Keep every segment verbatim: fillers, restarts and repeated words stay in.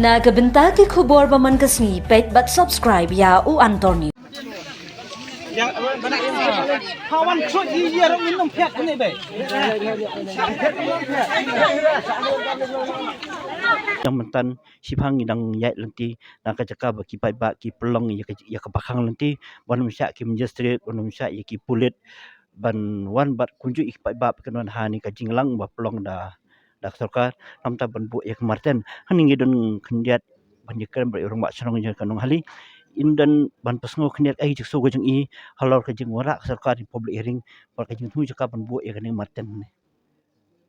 Na ka bynta ki khubor ba man ka sngi, peit bad subscribe ïa U Anthony. Dang mynta shiphang ngi dang ïaid lynti na ka jaka ba ki paidbah ki pynlong ïa ka, ïa ka bakhang lynti, ban ym shah ki magistrate, ban ym shah ïa ki pulit, ban wan bad kumjuh ïa ki paidbah ba kin wan ha kane ka jingïalang ba pynlong da, da ka sorkar, namar ban buh ïa ka marten. Hangne ngi don khyndiat ban ïakren bad i rangbah shnong jong ka Nonghali. Ynda ban pynsngew khyndiat ïa ka jingsngew ka jong i halor ka jingwanrah ka sorkar ïa ka public hearing bad ka jingthmu jaka ban buh ïa kane ka marten ne.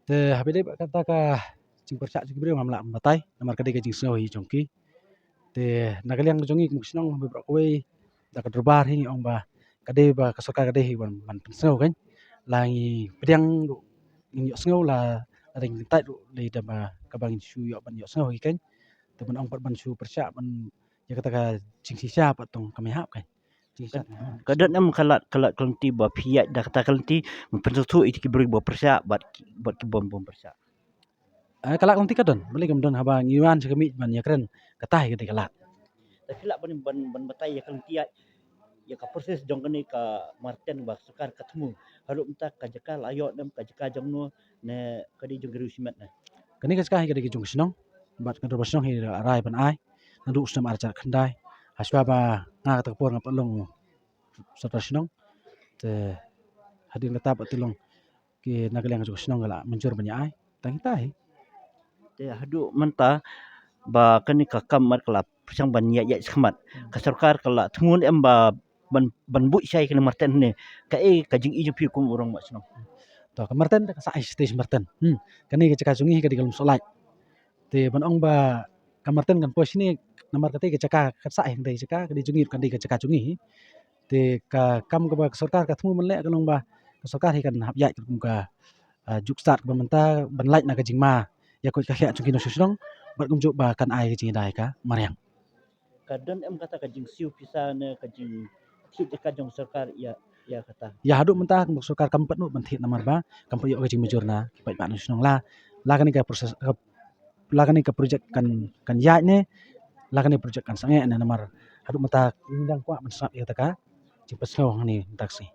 Te haba ïadei bad kata ka jingpyrshah jong ki briew ngam lah ban batai namar ka dei ka jingsngew hi jong ki. Te na ka liang ka jong ngi kum ka shnong haba baroh kawei da ka dorbar hi ngi ong ba ka dei ba ka sorkar ka dei hi ban, ban pynsngew kan. La ngi pdiang ruh ngin ïohsngew, la, la dang kyntait ruh lei da ba kaba ngin shu ïoh ban ïohsngew hi kan. Te ban ong pat ban shu pyrshah ban ïa kata ka jingshisha pat tang kam ïahap kan. Jingshisha. Ka don em ka lad, ka lad ka lynti ba phi ïaid da kata ka lynti ban pynsngewthuh ïa ki briew ba pyrshah bad ki, bad ki bym, bym pyrshah. Eh, ka lad ka lynti ka don, balei kam don haba ngi wan sha ka miej ban ïakren, kata hi ka dei ka lad. Te phi lah ban, ban, ban batai ïa ka lynti ïa, ïa ka process jong kane ka marten ba sorkar ka thmu. Haduh mynta ka jaka la ïoh ne em, ka jaka jong no ne ka dei jong ka riew shimet ne. Kane ka jaka hi ka dei ka jong ka shnong, bad ka dorbar shnong hi la rai ban ai naduh u snem ar hajar khyndai. Hashwa ba nga kata ka por nga pat long sordar shnong. Te hadien kata pat te long ki na ka liang ka jong ka shnong ka la mynjur ban ïa ai. Tang kita hi. Te haduh mynta ba kane ka kam mat ka la pyrshang ban ïaid ïaid shakhmat. Hmm. Ka sorkar ka la thmu ne em ba ban, ban buh shai kane marten ne. Kaei ka jingïohi jong phi kum u rangbah shnong? To ka marten ka sah hi stage marten. Hmm. Kane ka jaka jong ngi ka dei ka Lumsohlait. Te ban ong ba ka marten kan poi shane namar kata ka jaka ka sah hi ka dei jaka, ka dei jong ngi ruh ka dei ka jaka jong ngi. Te ka kam kaba ka sorkar ka thmu ban leh ka long ba ka sorkar hi kan hap ïaid kum ka, ah, juk stad kaba mynta ban lait na ka jingma ïa koit ka khiah jong ki nongshong shnong bad kumjuh ba kan ai ka jingïada ïa ka mariang. Ka don em kata ka jingsiew pisa ne ka jingthied jaka jong sorkar ïa, ïa kata? Ïa haduh mynta kum ka sorkar kam pat nud ban thied namar ba kam pat ïoh ka jingmynjur na ki paidbah nongshong shnong la, la kane ka process ka la kane ka project kan, kan ïaid ne la kane project kan sangeh ne namar haduh mynta ngi dang kwah ban sngap ïa kata ka jingpynsngew hangne mynta ka sngi.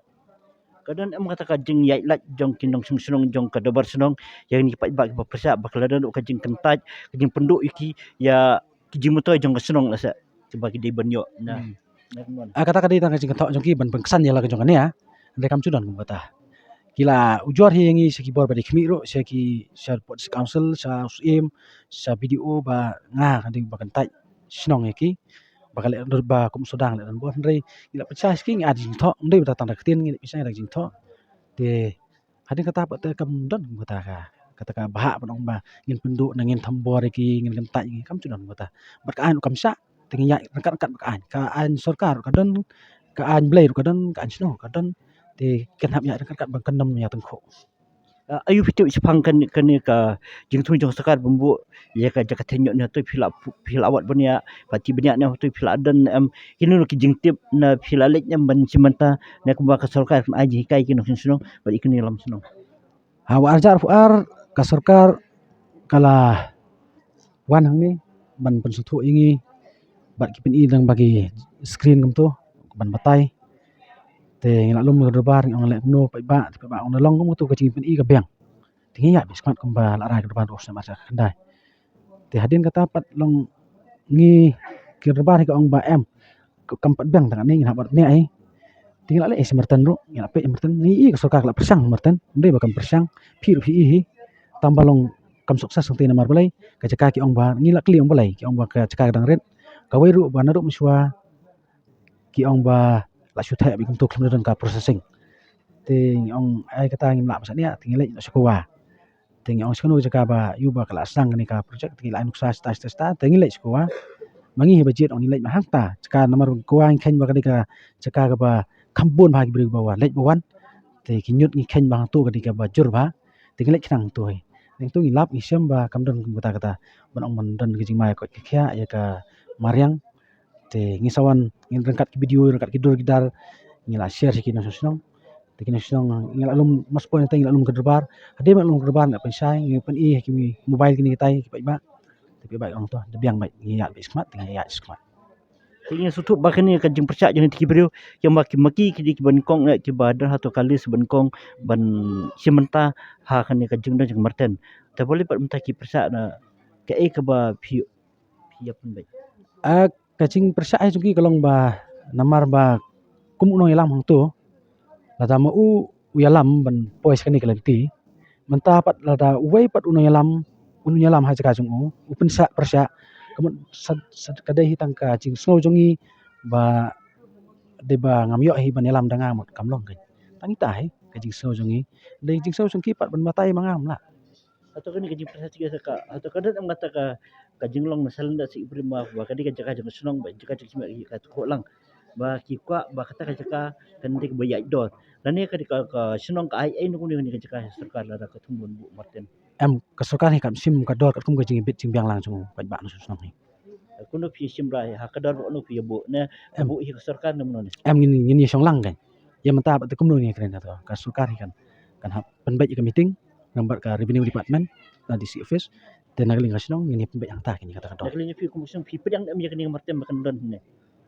Ka don em kata ka jingïaid lait jong ki nongshong shnong jong ka dorbar shnong ïa kine ki paidbah kiba pyrshah ba ka la don ruh ka jingkyntait ka jingpynduh ïa ki ïa ki jingmyntoi jong ka shnong la seh kiba ki dei ban ïoh na. Hmm. Na kumno? Ah, kata ka dei tang ka jingkyntait jong ki ban pynksan ïa la ka jong kane ah. Hynrei kam ju don kum kata. Ki la ujor hi ïa ngi sha ki bor ba dei khmih ruh, sha ki, sha Port District Council, sha u Syiem, sha B D O ba nga ka dei ba kyntait shnong ïa ki. Ba ka leh ba kum sodang leh don bor hynrei ngi la pynshai sha ki ngi ai jingthoh, ym dei ba tang da ka ktien ngi la pynshai da ka jingthoh. Te hadien kata pat te kam don kum kata ka, kata ka bhah ban ong ba ngin pynduh ne ngin thombor ïa ki, ngin kyntait ïa ki, kam ju don kum kata. Bad ka aiñ ruh kam shah, te ngi ïaid ryngkat ryngkat bad ka aiñ. Ka aiñ sorkar ruh ka don, ka aiñ Blei ruh ka don, ka aiñ shnong ruh ka don. Te kin hap ïaid ryngkat ryngkat ban kyndem ïa tyngkhuh. Ah, aïu phi tip shaphang kane, kane ka jingthmu jong sorkar ban buh ïa ka jaka theiñ ïoh ne, hato phi la, phi la wad ban ïa, party ban ïa ne, hato phi la don em, kine ki jingtip ne phi la leit em ban shim bynta ne kumba ka sorkar kan ai jinghikai ki nongshong shnong bad ïa kine lam shnong? Ha u ar hajar arphew ar ka sorkar ka la wan hangne ban pynsngewthuh ïa ngi bad ki pyni dang ba ki screen kumto ban batai. Te ngi la lum ka dorbar ngi ong leh kumno paidbah, te paidbah ong na long kumto ka jingpyni ka biang. Te ngi ïaid beit shakhmat kumba la rai ka dorbar ruh snem ar hajar khyndai. Te hadien kata pat long ngi ki dorbar hi ka ong ba em ka kam pat biang tang ne ngin hap wad ne ai. Te ngi la leh ïa shi marten ruh, ngi la peit ïa marten, ngi ïohi ka sorkar ka la pyrshang marten, ym dei ba kam pyrshang, phi ruh phi ïohi hi. Tang ba long kam success hangtei namar balei, ka jaka ki ong ba, ngi la kylli ong balei, ki ong ba ka jaka ka dang rit. Kawei ruh ba naduh mynshuwa ki ong ba la shu theh beit kumto khlem da don ka processing. Te ngi ong ai kata ngim lah ban shaniah, te ngi leit noh sha Kowa. Te ngi ong shano ka jaka ba ïoh ba ka la sdang kane ka project, te ngi la ai nuksa shata shata shata, te ngi leit sha Kowa. Ma ngi hi ba jied ong ngi leit ma hangta jaka namar Kowa ngi kheiñ ba ka dei ka jaka kaba kham bun bha ki briew ba wan, leit ba wan. Te ki ñiut ngi kheiñ ba hangto ka dei kaba jur bha. Te ngi leit khnang hangto hi. Te hangto ngi lap ngi shem ba kam don kum kata kata ban ong ban don ka jingma ïa ka koit ka khiah ïa ka mariang. Te ngi sa wan ngi ryngkat ki video, ryngkat ki dur ki dar, ngi la share sha ki nongshong shnong. Te ki nongshong shnong ngi la lum, mas point te ngi la lum ka dorbar. Hadien ba la lum ka dorbar ngi la pynshai, ngi pyni ha ki mobile kine kitai ki paidbah. Te Phi ba ong to, da biang bad ngi ïa bad smat, ngi ïa smat. Te ngi sngewthuh ba kane ka jingpyrshah jong ki briew, ki ma ki ma ki ki dei ki ban kong, eh, ki ba don hato ka list ban kong ban shim bynta ha kane ka jingdon jong ka Marten. Te balei pat mynta ki pyrshah na kaei kaba phi phi ïa pynbeit? Ah, ka jingpyrshah hi jong ki ka long ba namar ba kum u nongïalam hangto, lada ma u u ïalam ban poi sha kane ka lynti, mynta pat lada uwei pat u nongïalam, u nongïalam ha jaka jong u, u pynshah pyrshah, ka mut sa, sa, ka dei hi tang ka jingsngew jong ngi ba dei ba ngam ïoh hi ban ïalam da nga mut kam long ka. Tang ita hi ka jingsngew jong ngi. Dei jingsngew jong ki pat ban batai ma nga mla. Hato kane ka jingpyrshah jong ki sa ka, hato ka don em kata ka, ka jinglong na salen da si Ibrahim ba ka dei ka jaka jong ka shnong ba jaka jong ki ma ka tukho lang. Ba ki kwah ba kata ka jaka kan dei ba ïaid dor. Lane ka dei ka, ka shnong ka ai ai nukuni kane ka jaka sorkar lada ka thung don bu Marten. Em, ka sorkar hi kam shim ka dor katkum ka jingbit jingbiang lang jong u paidbah na shnong hi. Kumno phi shim rai ha ka dor ba kumno phi ïa buh ne ka buh hi ka sorkar ne mano ne? Em, ngin ngin ïa shong lang kan. Ïa mynta ba te kumno ngi kren hato ka sorkar hi kan kan hap pynbeit ïa ka meeting namar ka revenue department na D C office. Te na ka liang ka shnong ngin ïa pynbeit hangta kane kata ka dor. Na ka liang phi kum shnong phi pdiang em ïa kane ka Marten ba kan don ne?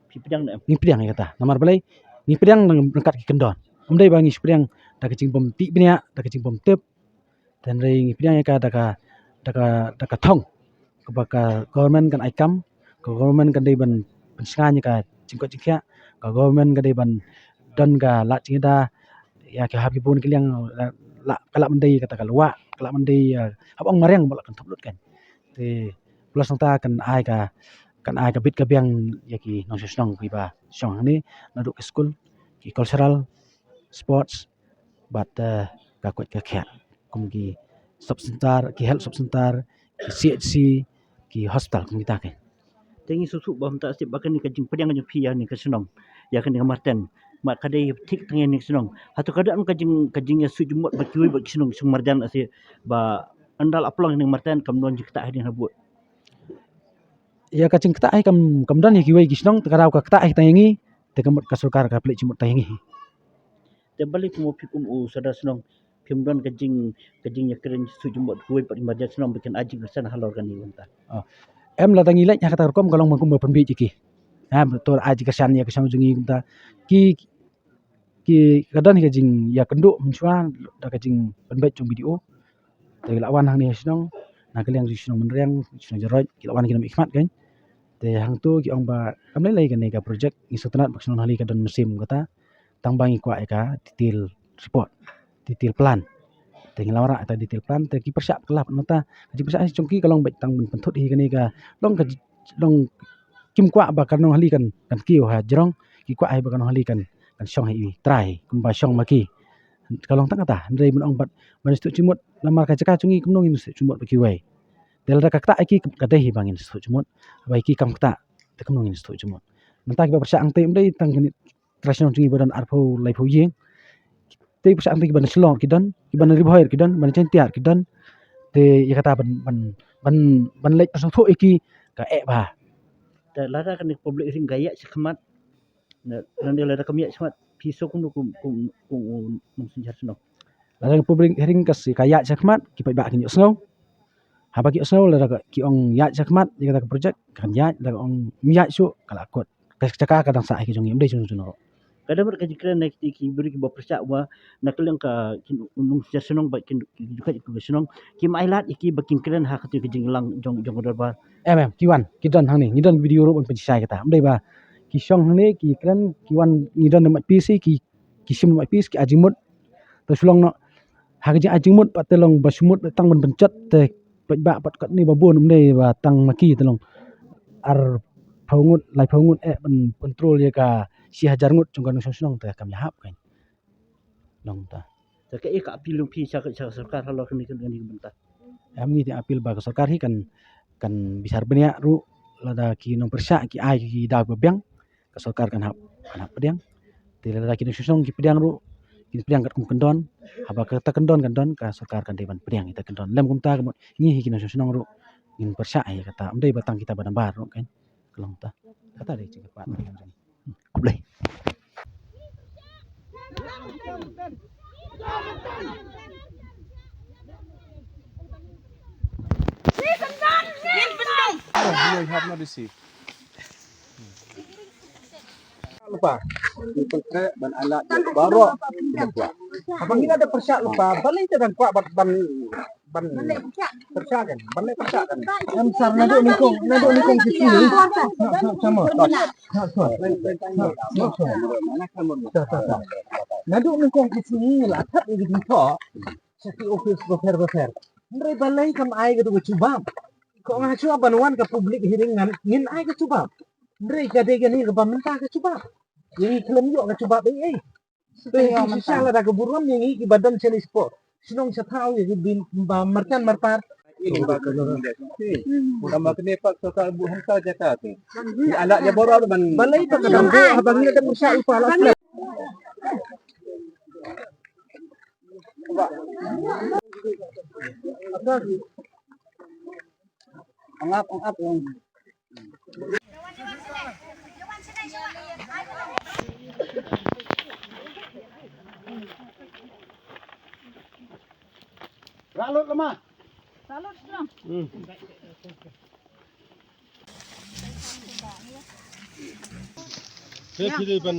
Phi pdiang em? Ngi pdiang ïa kata namar balei ngi pdiang nang ryngkat ki kyndon. Ym dei ba ngi pdiang da ka jingbym tip bniah, da ka jingbym tip. Te hynrei ngi pdiang ïa ka da ka, da ka, da ka thong kaba ka government kan ai kam, ka government kan dei ban pynshngaiñ ïa ka jingkoit jingkhiah, ka government kan dei ban don ka lad jingïada ïa ki hap ki bun ki liang, la, ka lah ban dei kata ka luwah, ka lah ban dei, eh, hap ong mariang ba la kan thop lut kan. Te plus nangta kan ai ka, kan ai ka bit ka biang ïa ki nongshong shnong kiba shong hangne naduh ki skul, ki cultural, sports, bad, eh, ka koit ka khiah kum ki sub center, ki health sub center, ki C H C, ki hospital kum kita ki. Te ngi sngewthuh ba mynta sip ba kane ka jingpdiang jong phi ïa kane ka shnong, ïa kane ka Marten, ma ka dei thik tang ïa kane ka shnong. Hato ka don ka jing, ka jingïasuk jingmut ba kiwei ba ki shnong shnong marjan asi ba ynda la pynlong kane ka Marten kam don jingktah hadien habud. Ïa ka jingktah hi kam, kam don ïa kiwei ki shnong, te ka daw ka ktah hi tang ïa ngi, te ka mut ka sorkar ka pynleit jingmut tang ïa ngi. Te balei kum phi kum u sordar shnong phim don ka jing, ka jingïakren suk jingmut kiwei pat ki marjan shnong ba kin ai jingkyrshan halor kane mynta? Oh. Em lada ngi leit ha kata ka rukom ka long ba kum ba pynbeit ïa ki. Ha, to ai jingkyrshan ïa ka shnong jong ngi kumta. Ki, ki ka don hi ka jingïakynduh mynshuwa da ka jingpynbeit jong B D O. Te ki la wan hangne ha shnong, na ka liang jong shnong Mynriang, shnong Jaroit, ki la wan ki nongmihkhmat kan. Te hangto ki ong ba kam lei lei kane ka project, ngi sngewtynnat ba ka shnong Nonghalee ka don mynsiem kata. Tang ba ngi kwah ïa ka detail report, detail plan. Te ngi la wanrah ïa ka detail plan, te ki pyrshah ka lap nangta. Ka jingpyrshah jong ki ka long beit tang ban pynthut hi kane ka long ka long kim kwah ba ka Nonghalee kan, kan kiew ha jrong, ki kwah hi ba ka Nonghalee kan, kan shong ha iwei i trai kumba shong ma ki. Ka long tang kata, hynrei ban ong bad ban sngewthuh jingmut namar ka jaka jong ngi kumno ngin sngewthuh jingmut bad kiwei. Te lada ka ktah ïa ki ka dei hi ba ngin sngewthuh jingmut, haba ïa ki kam ktah te kumno ngin sngewthuh jingmut. Mynta kiba pyrshah hangtei ym dei tang kine trai shnong jong ngi ba don arphew laiphew ïing. Te pyrshah hangtei kiba na Shillong ki don, kiba na Ri Bhoi ki don, kiba na Jaiñtia ki don. Te ïa kata ban, ban, ban, ban leit pynsngewthuh ïa ki ka eh bha. Te lada kane ka public hearing ka ïaid shakhmat, na, lada kam ïaid shakhmat phi sngew kumno kum, kum, kum u nongsynshar shnong? Lada ka public hearing ka ïaid shakhmat ki paidbah kin ïohsngew. Haba ki ïohsngew lada ki ong ïaid shakhmat ïa kata ka project kan ïaid, lada ki ong ym ïaid shuh ka la kut. Ka jaka ka dang sah hi ka jong ngi, ym dei jong jong. Ka dei bad ka jingkren na ki, ki briew kiba pyrshah ba na ka liang ka ki nongsynshar shnong bad ki, ki, ki, ki, ki shnong kim ailad ïa ki ba kin kren ha kata ka jingïalang jong, jong ka dorbar. Em em, ki wan, ki don hangne, ngi don video ruh ban pynshai kata. Ym dei ba ki shong hangne ki kren, ki wan, ngi don na Mait Peace, ki, ki shim na Mait Peace, ki ai jingmut. To shu long noh ha ka jingai jingmut pat te long ba shu mut tang ban pynjot te paidbah pat katne ba bun, ym dei ba tang ma ki, te long arphew ngut, laiphew ngut eh ban control ïa ka shi hajar ngut jong ka nongshong shnong te kam ïahap kan. Long ta. Te kaei ka appeal jong phi sha ka, sha ka sorkar halor kane, kane, kane ka bynta? Em, ngi te appeal ba ka sorkar hi kan, kan bishar bniah ruh lada ki nongpyrshah ki ai ki daw ba biang. Ka sorkar kan hap, kan hap pdiang. Te lada ki nongshong shnong ki pdiang ruh, kin pdiang katkum kyndon. Haba kata kyndon kan don, ka sorkar kan dei ban pdiang ïa kata kyndon. Lem kumta ka mut ngi hi ki nongshong shnong ruh ngin pyrshah ïa kata. Ym dei ba tang kita ba nabar ruh kan. Ka long ta. Kata dei jingkyrpad. Khublei. Oh, no, you have not received. Lypa. Ban alat baroh. Haba ngi la dep pyrshah lypa, balei te dang kwah ban, ban, ban pyrshah kan, ban leh pyrshah kan. Em sir, naduh nyngkong, naduh nyngkong ki sngi. Sama. Naduh nyngkong ki sngi la thad ïa ki jingthoh sha ki office bapher bapher. Hynrei balei kam ai katu ka jubab? Ko nga shu ban wan ka public hearing ngan, ngin ai ka jubab. Hynrei ka dei kane kaba mynta ka jubab. Ïa ngi khlem ïoh ka jubab ei ei. Te shisha lada ka burom ïa ngi kiba don shane shapoh shnong shathaw, ïa ki ba marjan marpar. Tangba kane pat sorkar buh hangta jaka te. Ïa alat ïa baroh ban. Balei ba ka dang buh haba ngi la dep pyrshah lypa la. Angap, angap. Ralut lama. Ralut strong. Ke kiri ban